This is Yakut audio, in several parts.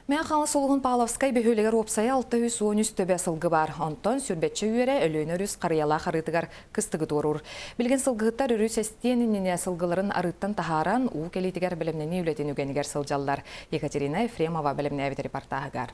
Мэҥэ Хаҥалас улууһун Павловскай бөһүөлэгэр уопсайа 613 төбө сылгы баар. Онтон сүүрбэччэ үөрэ Өлүөнэ өрүс Харыйалаах арыытыгар кыстыгы туоруур. Билигин сылгыһыттар өрүс эстиэн иннинэ сылгыларын арыыттан таһааран, уу кэлиитигэр бэлэмнэнии үлэтин үгэнигэр сылдьаллар. Екатерина Ефремова бэлэмнээбит репортааһыгар.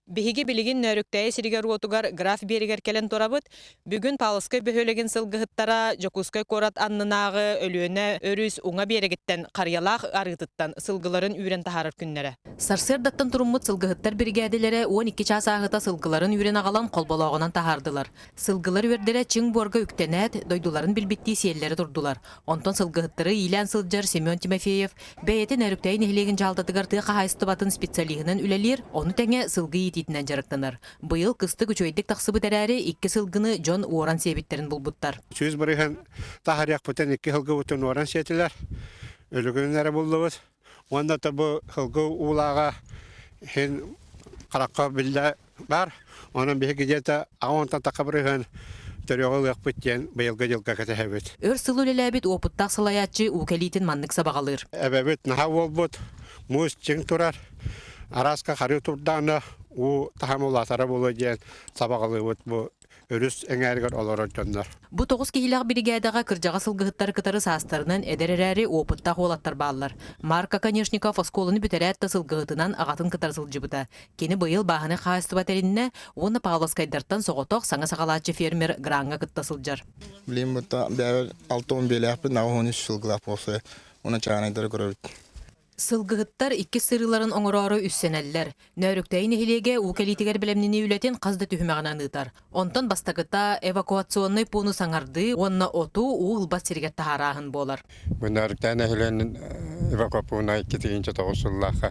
Биһиги билигин Нөөрүктээйи сиригэр-уотугар Граф Биэригэр кэлэн турабыт. Бүгүн Павловскай бөһүөлэгин сылгыһыттара Дьокуускай куорат аннынааҕы Өлүөнэ өрүс уҥа биэрэгиттэн Харыйалаах арыытыттан сылгыларын үүрэн таһаарар күннэрэ. Сарсыардаттан туруммут сылгыһыттар биригээдэлэрэ 12 чаас ааһыта сылгыларын үүрэн аҕалан холболооҕунан таһаардылар. Сылгылар үөрдэрэ чиҥ буорга үктэнээт, дойдуларын билбиттии сиэллэрэ турдулар. Онтон сылгыһыттары иилээн сылдьар Семен Тимофеев бэйэтин Өрүктэйи нэһилиэгин дьаһалтатыгар тыа хаһаайыстыбатын специалиһынан үлэлиир, ону тэҥэ сылгы иитиитинэн дьарыктанар. Быйыл кыстык үчүгэйдик тахсыбыт эрээри, икки сылгыны дьон уоран сиэбиттэрин булбуттар. 100% таһарыахпытын икки сылгыбытын уоран сиэтилэр. Өлүгүнэн эрэ буллубут. Уонна да бу сылгы уулааҕа иһин харахха биллэ баар. Онон биһиги где-то аҕа тахха бырыһыан төрүөҕү ылыахпыт диэн быйылгы дьылга кэтэһэбит. Өр сыл үлэлээбит уопуттаах салайааччы уу кэлиитин маннык сабаҕалыыр. Эбэбит наһаа уолбут, муус чиҥ турар, арааска харыы турдаҕына уу таһыма улаатара буолуо диэн сабаҕалыыбыт бу өрүс эҥээригэр олорор дьоннор. Бу тоҕус киһилээх биригээдэҕэ кырдьаҕас сылгыһыттары кытары саастарынан эдэр эрээри опыттаах уолаттар бааллар. Марк Оконешников оскуоланы бүтэрээт да сылгыһытынан аҕатын кытары сылдьыбыта. Кини быйыл бааһынай хаһаайыстыба тэриннэ уонна Павловскайдартан соҕотох саҥа саҕалааччы фермер граҥҥа кытта сылдьар. Билигин бутта бэйэбэр 6 биэлээхпит, 83 сылгылаах буолсу уонна чааһынайдары көрөбүт. Сылгыһыттар иккис сырыыларын оҥороору үссэнэллэр. Нөөрүктэйи нэһилиэгэ уу кэлиитигэр бэлэмнэнии үлэтин хас да түһүмэҕинэн ыытар. Онтон бастакыта эвакуационнай пууну саҥардыы уонна оту уу ылбат сиригэр таһаарааһын буолар. Бу Нөөрүктэйи нэһилиэгин эвакопууна 2009 сыллаахха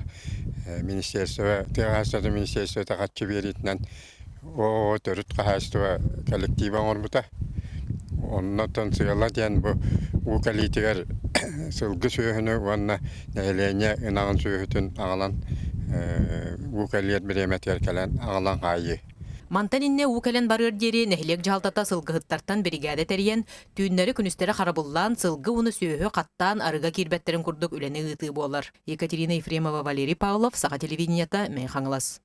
министерство, тыа хаһаайыстыбатын министерствота харчы биэриитинэн ООО төрүт хаһаайыстыба коллектива оҥорбута. Оннотон сыала диэн бу уу кэлиитигэр сылгы сүөһүнү уонна нэһилиэнньэ ынаҕын сүөһүтүн аҕалан уу кэлиэр бириэмэтигэр кэлэн аҕалан хаайыы. Мантан иннэ уу кэлэн барыар диэри нэһилиэк дьаһалтата сылгыһыттартан биригээдэ тэрийэн, түүннэри-күнүстэри харабыллаан, сылгы уонна сүөһү хаттаан арыга киирбэттэрин курдук үлэни ыытыы буолар. Екатерина Ефремова, Валерий Павлов, Саха телевидениета, Мэҥэ Хаҥалас.